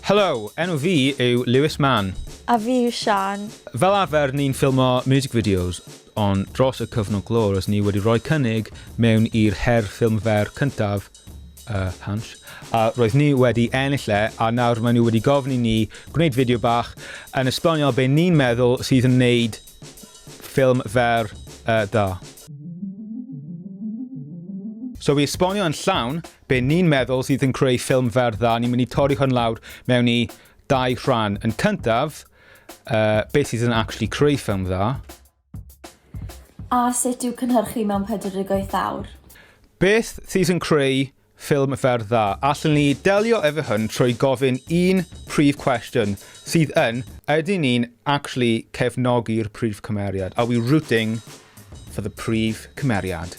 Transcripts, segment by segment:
Helo, enw fi yw Lewis Mann. A fi yw Sian. Fel arfer ni'n ffilmo music videos, ond dros y cyfnod glo roes ni wedi rhoi cynnig mewn i'r her ffilm fer cyntaf, Hansh, a roedd ni wedi ennill e, a nawr maen nhw wedi gofyn i ni gwneud fideo bach yn esbonio be ni'n meddwl sydd yn wneud ffilm fer dda. So i esbonio yn llawn be ni'n meddwl sydd yn creu ffilm fer dda, ni'n mynd i torri hwn lawr mewn i dau rhan. Yn cyntaf, beth sydd yn actually creu ffilm dda. A sut i'w cynhyrchu mewn 48 awr. Beth sydd yn creu ffilm fer dda? Allwn ni delio efo hwn trwy gofyn un prif cwestiwn, sydd yn, ydyn ni'n actually cefnogi'r prif cymeriad? Are we rooting for the prif cymeriad?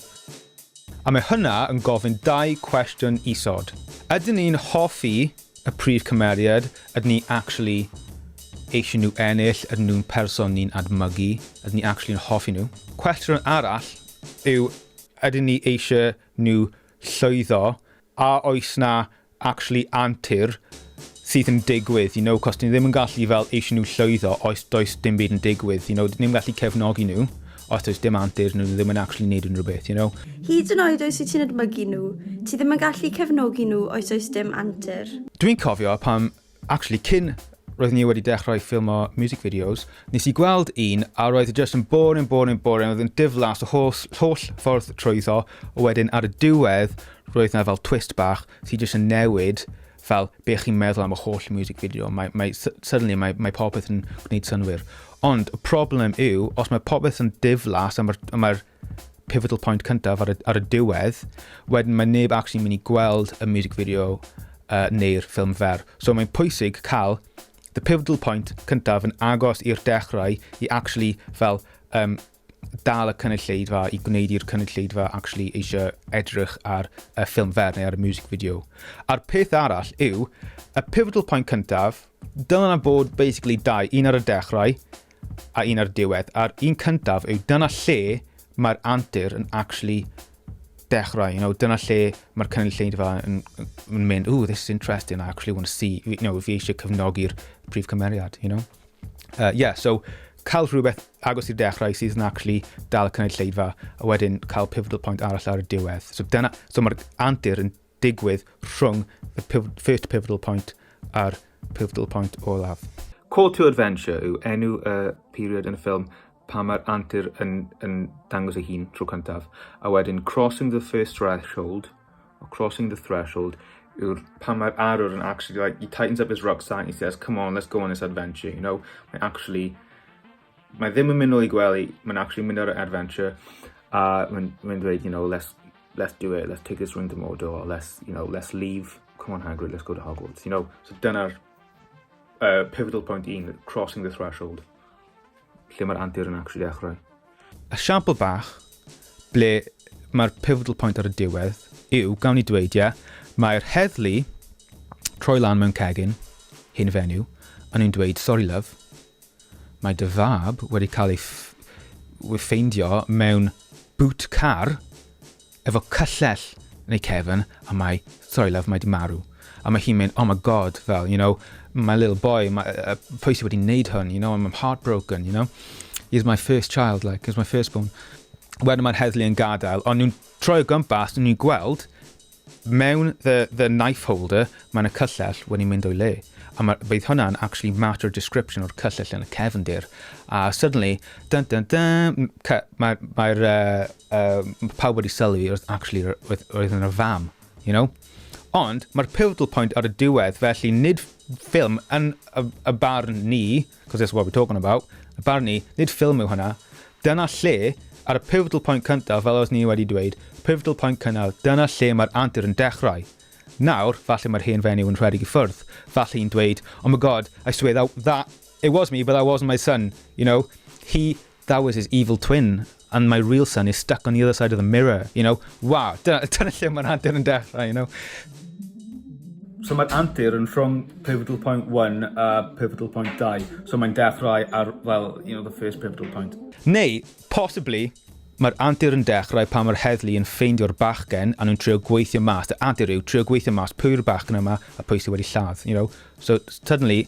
A mae hwnna yn gofyn dau cwestiwn isod. Ydyn ni'n hoffi y prif cymeriad? Ydyn ni actually eisiau nhw ennill? Ydyn nhw'n person ni'n admygu? Ydyn ni actually yn hoffi nhw? Cwestiwn arall yw, ydyn ni eisiau nhw llwyddo? A oes na actually antur sydd yn digwydd, cos ni ddim yn gallu fel eisiau nhw llwyddo os does dim byd yn digwydd, dyn ni'n gallu cefnogi nhw os does dim antur, nhw ddim yn actually neud unrhyw beth. Hyd yn oed oes wyt ti'n edmygu nhw, ti ddim yn gallu cefnogi nhw os oes dim antur. Dwi'n cofio pam, actually, cyn roedd ni wedi dechrau ffilmo music videos, nes i gweld un a roedd e just yn boring, boring, boring, oedd yn diflas y holl, holl ffordd trwyddo, a wedyn ar y diwedd roedd na fel twist bach sydd just yn newid fel be chi'n meddwl am y holl music video. Mae, suddenly mae popeth yn gwneud synnwyr. Ond y problem yw, os mae popeth yn diflas a mae'r pivotal point cyntaf ar y diwedd, wedyn mae neb actually mynd i gweld y music video neu'r ffilm fer. So mae'n pwysig cael the pivotal point cyntaf yn agos i'r dechrau i actually fel dal y cynulleidfa, i gwneud i'r cynulleidfa actually eisiau edrych ar y ffilm fer neu ar y music video. A'r peth arall yw, y pivotal point cyntaf, dyna bod basically dau, un ar y dechrau a un ar y diwedd. A'r un cyntaf yw dyna lle mae'r antur yn actually dechrau, dyna lle mae'r cynulleidfa yn mynd, "Ooh, this is interesting, I actually want to see," fi eisiau cefnogi'r prif cymeriad. Yeah, so cael rhywbeth agos i'r dechrau sydd yn actually dal y cynulleidfa a wedyn cael pivotal point arall ar y diwedd. So mae'r antur yn digwydd rhwng the first pivotal point a'r pivotal point olaf. Call to Adventure yw enw y period yn y ffilm pan mae'r antur yn dangos ei hun tro cyntaf. A wedyn Crossing the First Threshold, or Crossing the Threshold, yw'r pan mae'r arwr yn actually, like, he tightens up his rucksack and he says, "Come on, let's go on this adventure." Mae actually, mae ddim yn mynd nôl i gwely, mae'n actually mynd ar y adventure, a mae'n dweud, "Let's do it, let's take this ring to Mordor, let's leave, come on Hagrid, let's go to Hogwarts." So dyna'r pivotal point un, Crossing the Threshold, lle mae'r antur yn actually dechrau. Esiampl bach ble mae'r pivotal point ar y diwedd yw, gawn ni dweud, ie, mae'r heddlu troi lan mewn cegin, hen fenyw, a nhw'n dweud, "Sorry love, mae dy fab wedi cael ei ffeindio mewn boot car efo cyllell yn ei cefn, a mae, sorry love, mae di marw." A mae hi'n mynd, "Oh my God, fel, my little boy, pwy sydd wedi wneud hwn, I'm heartbroken. He's my first child, like, he's my firstborn." Wedyn mae'r heddlu yn gadael, ond nhw'n troi o gwmpas, nhw'n gweld, mewn the knife holder, mae'n y cyllell wedi mynd o'i le. A bydd hwnna'n actually matter description o'r cyllell yn y cefndir. A suddenly, dun dun dun, mae pawb wedi sylwi, oedd actually oedd yn y fam. Ond mae'r pivotal point ar y diwedd, felly nid ffilm yn y barn ni, because that's what we're talking about, y barn ni, nid ffilm yw hwnna. Dyna lle, ar y pivotal point cyntaf, fel oedd ni wedi dweud, pivotal point cyntaf, dyna lle mae'r antur yn dechrau. Nawr, falle mae'r hen fenyw yn rhedeg i ffwrdd. Falle hi'n dweud, "Oh my God, I swear that it was me, but that wasn't my son. That was his evil twin, and my real son is stuck on the other side of the mirror." Wow, dyna lle mae'r antur yn dechrau. So mae'r antur yn rhwng pivotal point 1 a pivotal point 2. So mae'n dechrau ar, well, the first pivotal point. Neu, possibly, Mae'r antur yn dechrau pan mae'r heddlu yn ffeindio'r bachgen a nhw'n trio gweithio mas, y antur yw trio gweithio mas pwy yw'r bachgen yma a pwy sydd wedi lladd, you know. So suddenly,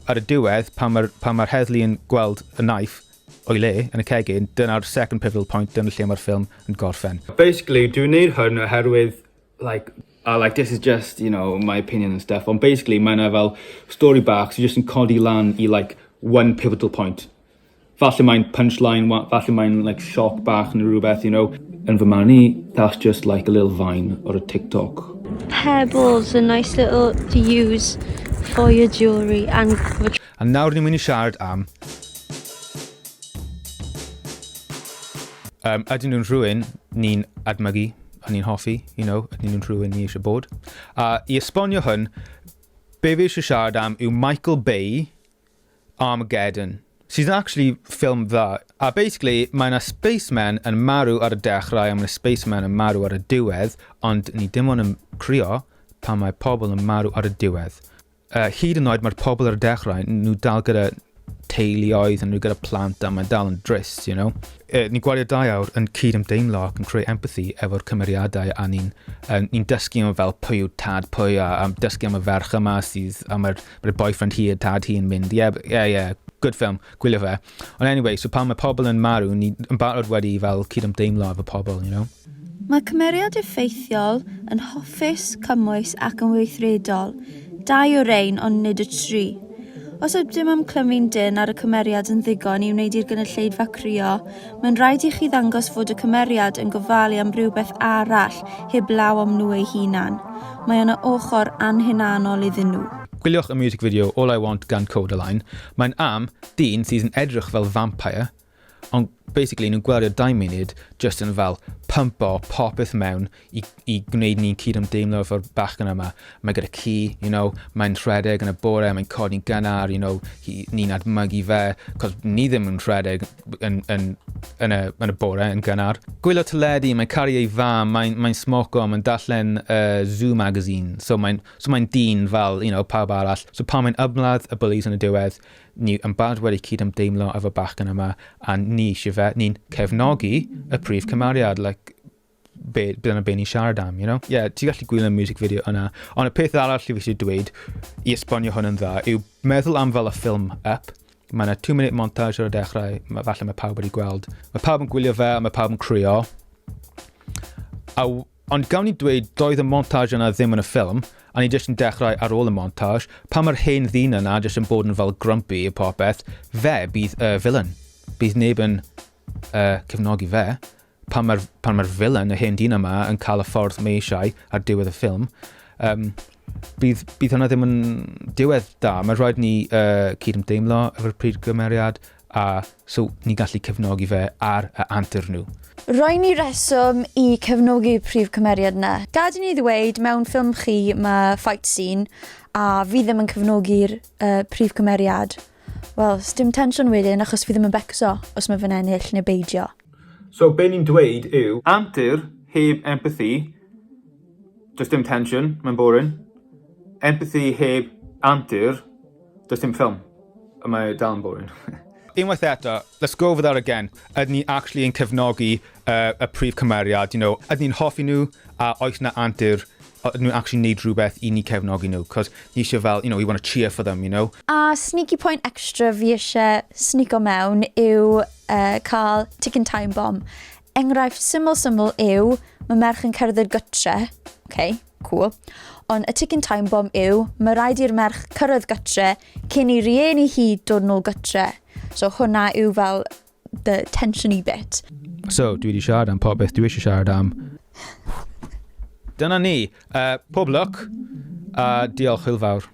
ar y diwedd, pan mae'r pan mae'r heddlu yn gweld y knife o'i le yn y cegin, dyna'r second pivotal point, dyna lle mae'r ffilm yn gorffen. Basically, dwi'n neud hwn oherwydd, like, like this is just, you know, my opinion and stuff, ond basically mae yna fel stori bach sydd just yn codi lan i like one pivotal point. Falle mae'n punchline, falle mae'n like shock bach neu rhywbeth, you know. Yn fy marn i, that's just like a little vine or a TikTok. Pebbles are nice little to use for your jewellery and for A nawr ni'n mynd i siarad am... Um, ydyn nhw'n rhywun ni'n admygu a ni'n hoffi, you know, ydyn nhw'n rhywun ni eisiau bod. A i esbonio hwn, be fi eisiau siarad am yw Michael Bay Armageddon, sydd yn actually ffilm dda. A basically, mae yna spacemen yn marw ar y dechrau a mae yna spacemen yn marw ar y diwedd, ond ni dim ond yn crio pan mae pobl yn marw ar y diwedd. Hyd yn oed mae'r pobl ar y dechrau, nhw dal gyda teuluoedd a nhw gyda plant a mae'n dal yn drist, you know. Ni'n gwario 2 awr yn cyd-ymdeimlo ac yn creu empathy efo'r cymeriadau a ni'n ni dysgu am fel pwy yw tad pwy a dysgu am y ferch yma sydd, a mae'r mae boyfriend hi a tad hi yn mynd, yeah, good film, gwylio fe. Ond anyway, so pan mae pobl yn marw, ni yn barod wedi fel cyd-ymdeimlo efo pobl, you know. Mae cymeriad effeithiol yn hoffus, cymwys ac yn weithredol. Dau o rein, ond nid y tri. Os ydym am clymu'n dynn ar y cymeriad yn ddigon i wneud i'r gynulleidfa crio, mae'n rhaid i chi ddangos fod y cymeriad yn gofalu am rywbeth arall heblaw am nhw eu hunan. Mae yna ochr anhunanol iddyn nhw. Gwyliwch y music video All I Want gan Kodaline. Mae'n am dyn sydd yn edrych fel vampire, ond basically nhw'n gwario 2 munud just yn fel pumpo popeth mewn i gwneud ni'n cyd-ymdeimlo efo'r bachgen yma. Mae gyda ci, mae'n rhedeg yn y bore, mae'n codi'n gynnar, ni'n admygu fe, cos ni ddim yn rhedeg yn y bore yn gynnar. Gwylio teledu, mae'n caru ei fam, mae'n mae smoco, mae'n darllen Zoo magazine, so mae'n dyn fel, pawb arall. So pan mae'n ymladd y bullies yn y diwedd, ni yn barod wedi cyd-ymdeimlo efo bachgen yma a ni eisiau fe, ni'n cefnogi y prif cymeriad, like, be, dyna be ni'n siarad am, you know? Yeah, ti'n gallu gwylio music video yna. Ond y peth arall i fi eisiau dweud i esbonio hwn yn dda yw meddwl am fel y ffilm Up. Mae yna 2 minute montage ar y dechrau, falle mae pawb wedi gweld. Mae pawb yn gwylio fe a mae pawb yn crio. A, ond gawn ni dweud doedd y montage yna ddim yn y ffilm, a ni jyst yn dechrau ar ôl y montage, pan mae'r hen ddyn yna jyst yn bod yn fel grumpy a popeth, fe bydd y villain. Bydd neb yn cefnogi fe. Pan mae'r villain, y hen dyn yma, yn cael y ffordd mae eisiau ar diwedd y ffilm, bydd hwnna ddim yn diwedd da. Mae rhaid ni cyd-ymdeimlo efo'r prif gymeriad, a so ni gallu cefnogi fe ar y antur nhw. Roi ni reswm i cefnogi prif cymeriad yna. Gad i ni ddweud, mewn ffilm chi mae fight scene a fi ddim yn cefnogi'r prif cymeriad. Wel, dim tensiwn wedyn achos fi ddim yn becso os mae fe'n ennill neu beidio. So be ni'n dweud yw, antur heb empathy, does dim tension, mae'n boring. Empathy heb antur, does dim ffilm. A mae dal yn boring. Unwaith eto, let's go over that again. Ydyn ni actually yn cefnogi y prif cymeriad, ydyn ni'n hoffi nhw a oes na antur, ydyn nhw'n actually neud rhywbeth i ni cefnogi nhw, cos ni eisiau fel, we want to cheer for them, you know. A sneaky point extra fi eisiau sneako mewn yw cael ticking time bomb. Enghraifft syml syml yw mae merch yn cerdded gytre, okay, cool, ond y ticking time bomb yw mae rhaid i'r merch cyrraedd gytre cyn i rieni hi dod nôl gytre. So hwnna yw fel the tensiony bit. So, dwi wedi siarad am popeth dwi eisiau siarad am. Dyna ni. Pob lwc a diolch, hwyl fawr.